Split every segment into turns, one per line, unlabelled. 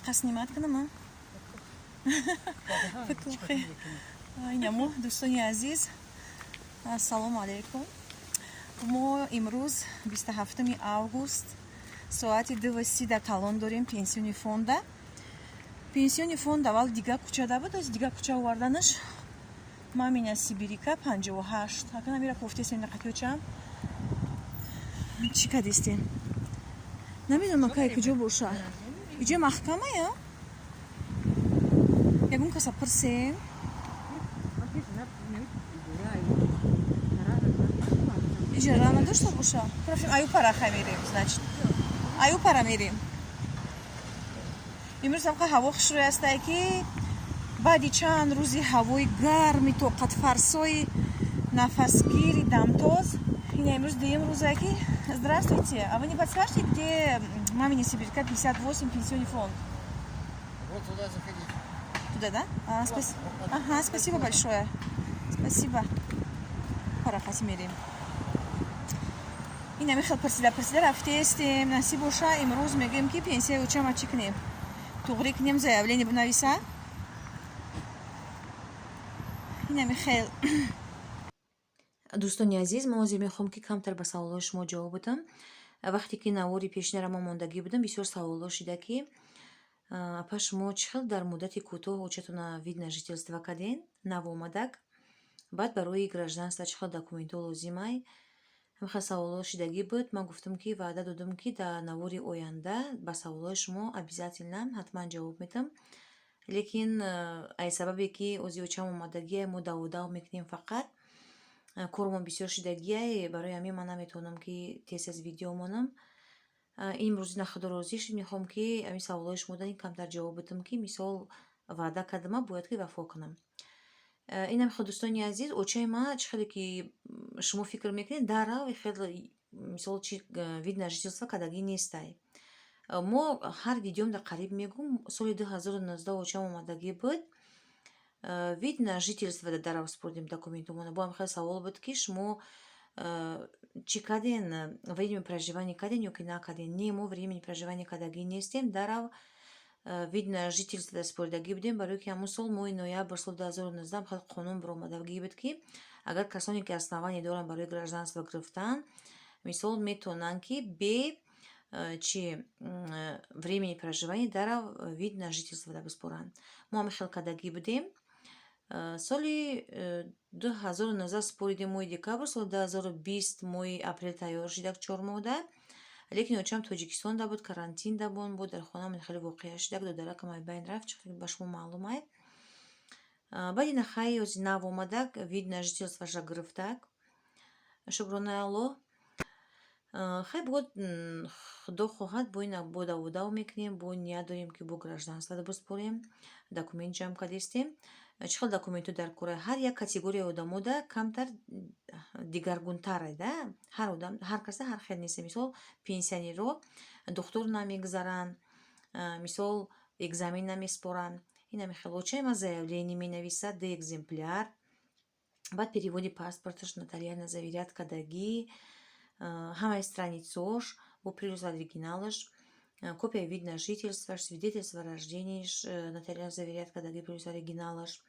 Иқа снимать кунам, а? Инамо, дӯстони азиз, ассалому алайкум. Мо имрӯз 27 август соати 2:30 дар талон дорем пенсионный фонда. Пенсионный фонд аввал дига кӯчада буд, оз дига кӯча оварданаш, Мамина Сибиряка 58. Акана мира кофтесем нақатиёчам. Чӣ кадистем? Намедонам, кай куҷо боша. Иҷо маҳкамая? Ягон каса пурсем. Иҷора надошта боша. Рафтем аю пара, хай мерем, значит. Аю пара мерем. Имрӯз ҳамқа ҳаво хушрӯй астае, ки баъди чанд рӯзи ҳавои гарми тоқатфарсои нафасгири дамтоз, ина имрӯз дуюм рӯзае ки. Здравствуйте, а вы не подскажете, где Мамина Сибиряка 58, пенсионный фонд?
Вот туда заходите.
Туда, да? А, ага, спасибо большое. Спасибо. Парахати мерем. Ин хел пурсида пурсида рафтестем. Насиб боша, имрӯз мегӯем, ки пенсияи очама чӣ кунем? Туғрӣ кунем, заявление бинависа. Инами хел.
Дӯстони азиз, ман ҳозир мехоҳам, ки камтар ба саволҳои шумо ҷавоб бидам. Вақте ки навори пешинара мо мондагӣ будам, бисёр саволҳо шида, ки апа, шумо чӣ хел дар муддати кӯтоҳ очатона вид на жительство карден, навомадак, баъд барои гражданство чӣ хел документҳо лозимай? Ҳамин саволҳо шидагӣ буд. Ман гуфтам, ки ваъда додам, ки дар навори оянда ба саволҳои шумо обязательно, ҳатман ҷавоб медиҳам. Лекин ай сабабе ки ози очам омадагиай, мо даводав мекунем, фақат кормон бисёр шидагиай, барои ҳамин ман наметавонам, ки тез тез видео монам. Имрӯз на, худо розӣ шуд, мехоҳам, ки ҳамин саволҳои шумо дан камтар ҷавоб бидам, ки мисол ваъда кардама, бояд ки вафо кунам. Инам хел, дӯстони азиз, очаи ма чӣ хеле ки шумо фикр мекунед, дарав хел мисол чи вид на жительство кардагӣ нестай. Мо ҳар видеом дар қариб мегӯм, соли 2019 очам омадагӣ буд, вид на жительство дарав спурдем документумона. Бо ҳам хел савол буд, ки шумо чӣ карден, временное проживание карден ё ки накарден? Не, мо временное проживание кардагӣ нестем, дарав вид на жительство споридагӣ будем, барое ки ҳамон сол моҳи ноябр соли 2019 хел қонун баромадагӣ буд, ки агар касоне ки основание доранд барои гражданство гирифтан, мисол, метавонанд, ки бе чи временное проживание дарав вид на жительство биспоранд. Мо ҳамин хел кардагӣ будем. Соли 2019 споридем моҳи декабр, соли 2020 моҳи апрел тайёр шидак, 4 моҳда. Лекин очам Тоҷикистонда буд, карантинда буд, дар хонаамон хеле воқеа шидак, додаракам ай байн рафт, чӣ ба шумо маълумай. Баъди нахай ози нав омадак, вид на жительствоша гирифтак, шукронаи Аллоҳ. Хай, бод, худо хоҳад, бо ина бо даводав мекунем, бо ният дорем, ки бо гражданство биспорем, документ ҷамъ кардистем. Чӣ хел документҳо дар кора? Ҳар як категорияи одамода камтар дигаргунтаре да, ҳар одам, ҳар каса ҳар хел нест. Мисол, пенсионерҳо духтур намегузаранд, мисол, экзамен намеспоранд. Инами хел очаи ман заявление менависад, ду экземпляр, баъд переводи паспорташ нотариально заверять кардагӣ, ҳамаи страницаош бо плюс оригиналаш, копия вид на жительство, свидетельство о рождении нотариально заверять кардагӣ плюс оригиналаш,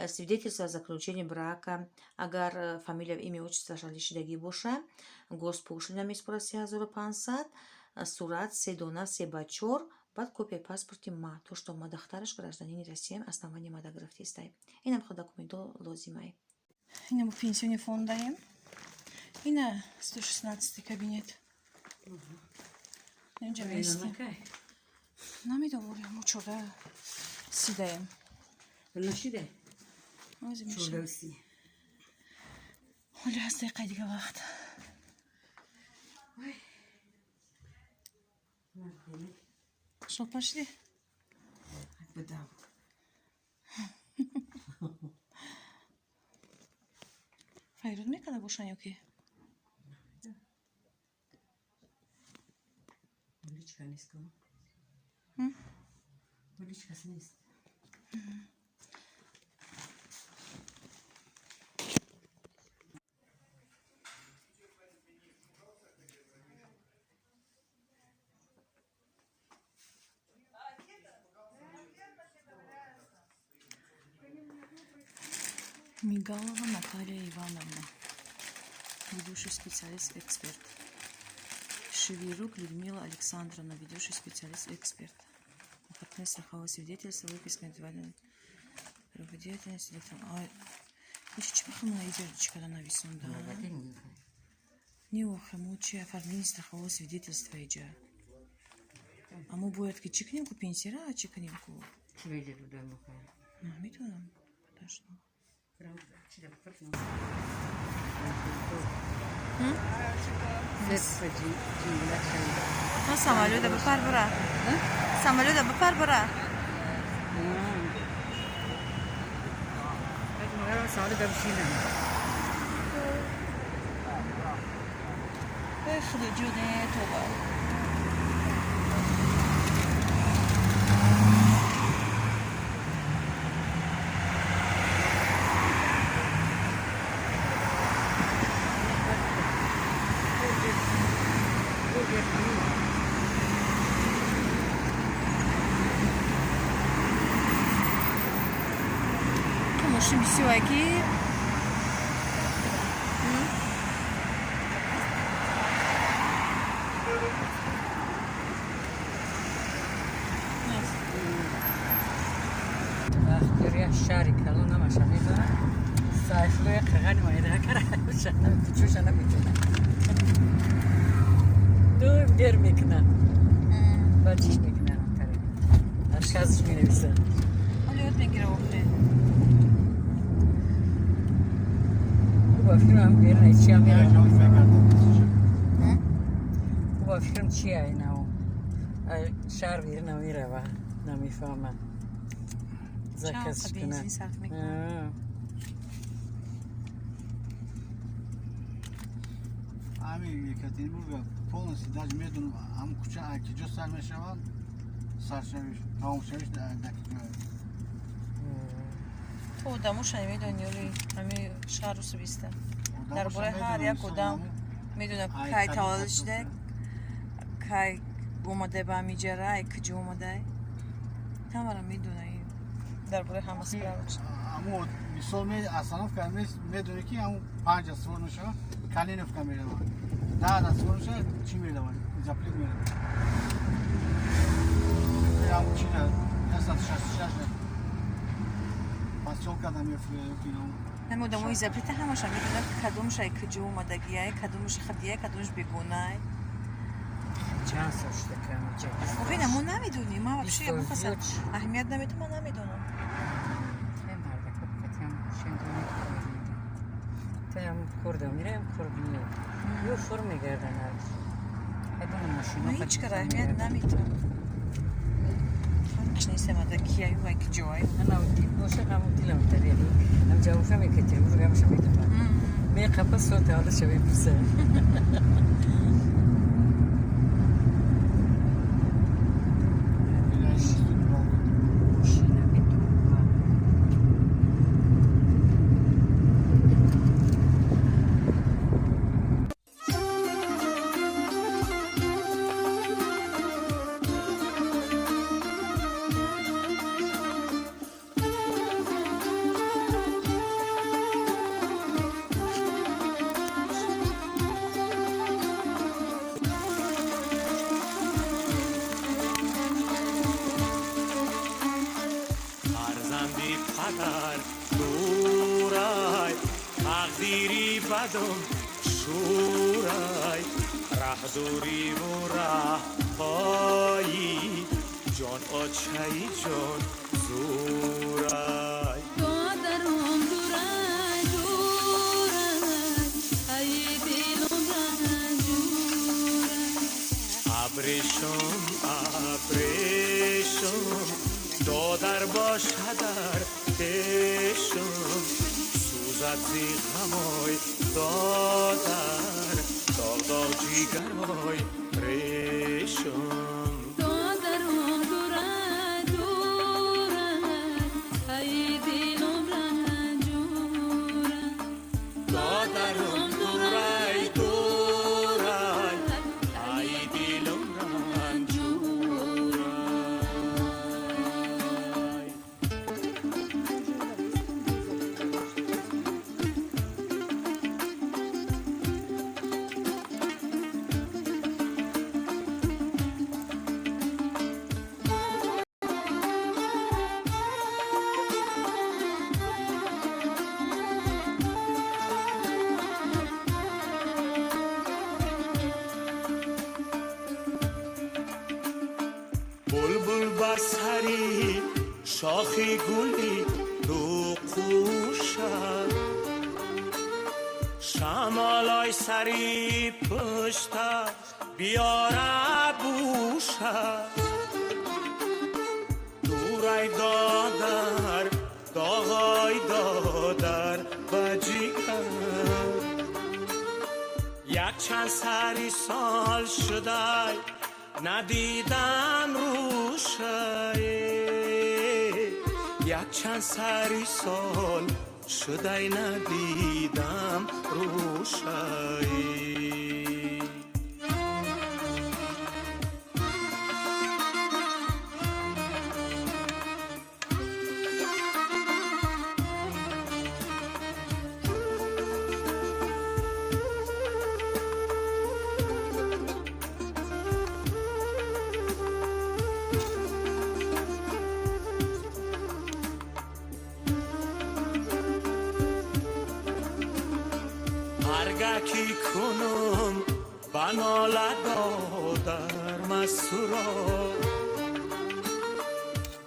свидетельство о заключении брака, агар фамилия, имя, отчествоаш алишидагӣ боша, госпошлина меспорад 3500, сурат се дона, 3 ба 4, баъд копияи паспорти ма, то что ма дахтараш гражданини Россияам, основание мада гирифтестай. Инам хел документҳо лозимай.
Ина бо пенсионный фонд даем. Ина 116 кабинет. Инҷа меистем. Намедонам, мо 14:30 даем.
Нашиде?
Ози меша.
14:30.
Ҳоли ҳаст дақиқаи дига вақт.
Ой.
Что, пошли?
Будам.
Файруд мекарда бошан ё ки?
Уличка нест ко?
М?
Уличка нест.
Мигалова Наталья Ивановна, ведущий специалист, эксперт. Шевирук Людмила Александровна, ведущий специалист, эксперт. Оформление страхового свидетельства, выписка индивидуальной деятельности. Иши чӣ бихонам, иҷа чӣ када нависонда? Не, охе, мо чи оформление страхового свидетельства иҷа. А мо бояд ки чӣ кунем ку, пенсияра чӣ кунем ку?
Чӣ веде туда мехоҳам?
Намедонам. Подожди. Самолёта бипар бара. Самолёта бипар бара.
Самолёта бишинам.
Эй, худо ҷоне, тоба. Мошин бисёре ки.
Шаҳри калон ҳамаша медонам, Сайфуллоя қағани майда кара, кучоша намедонам, дур дер мекунам, баъд чиш мекунам, ашказш менависам.
Ҳоло ёд мегира охе.
Ба фикрам берна чиам мера, ба фикрам чи айнау шаҳр берна мерава, намефаҳмам.
Заказ бензин сарф мекунад.
Ами Екатеринбурга полностью даже медонам, ҳам кӯча киҷо сар мешавад, саршавиш, тамомшавиш дар киҷо.
Ту одамоша намедони, ёли ҳами шаҳру субиста. Дар бораи ҳар як одам медонад, кай таваллуд шуда, кай омада ба ҳамиҷара, ай куҷо омада, ҳамаро медона дар бораи ҳама справочно.
Аммо мисол остановка медонӣ, ки ҳамун 5 сувор мешавад, Калиновка меравад, 10 сувор мешавад, чӣ меравад, Изоплит меравад, ҳамун чи 166 посёлка мефурӯяд.
Ҳами одамои Изоплита ҳамаша медонад, кадомаш ай куҷо омадагиай, кадомаш хадияй, кадомаш бегонай.
Чанд сол шуда камиҷа?
Охе, мо намедонем. Ман вообще ягон каса аҳамият намедам, ман намедонам.
Таям курда мираем, курд миёд. Ё фур мегарданад.
Ман ҳеҷ кара аҳамият намедам. Фарқш нестам ада кияю ай куҷоай.
Боша, ҳамун дилам тарели. Ҳам ҷавобша Екатеринбург ҳамаша медонам. Меқапа сол таваллудша мепурсам.
Фарзанди падар дурай, тақдири бадум шурай, раҳдуриву раҳҳои ҷон очаи ҷон зурай.
Додарум дурай, дурай, ай дилум ранҷурай.
Абрешум, абрешум, додар бошадар пешум, сӯзад зи ғамой додар, доғ доғ ҷигарой решум.
Додарум дурай, дурай, ай дилум ранҷурай.
Додарум дурай, дурай, ай дилум ранҷурай. Булбул бар сари шохи гули ду қуша, шамолой сари пушта биёра буша. Дурай додар, доғой додар ба ҷигар, як чанд сари сол шудай, надидам рӯшае. Як чанд сари сол шудай, надидам рӯшае. Ҳарга ки кунум ба нола додар масуро,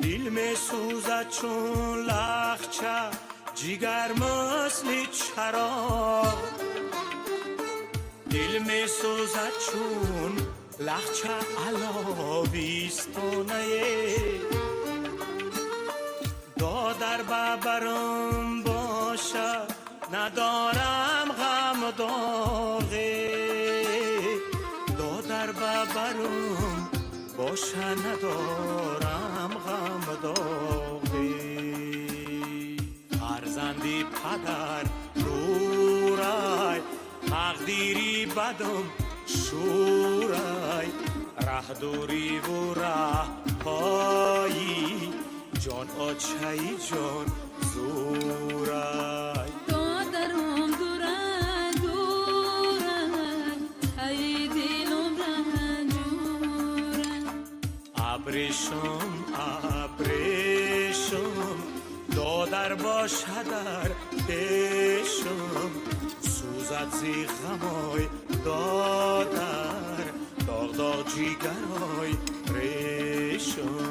дил месӯзад чун лахча, ҷигар мисли чароғ. Дил месӯзад чун лахча, аловистонае. Додар ба барам боша, надорам ғам доғе. Додар ба барам боша, надорам ғам доғе. Фарзанди падар дурай, тақдири бадам шурай. Раҳ дуриву раҳ пои ҷон, очаи ҷон зурай.
Додарам дура дурай, ай дилам ранҷурай.
Абрешум, абрешум, додар бошадар пешум, сӯзад зи ғамой додар, доғ доғ ҷигарой решум.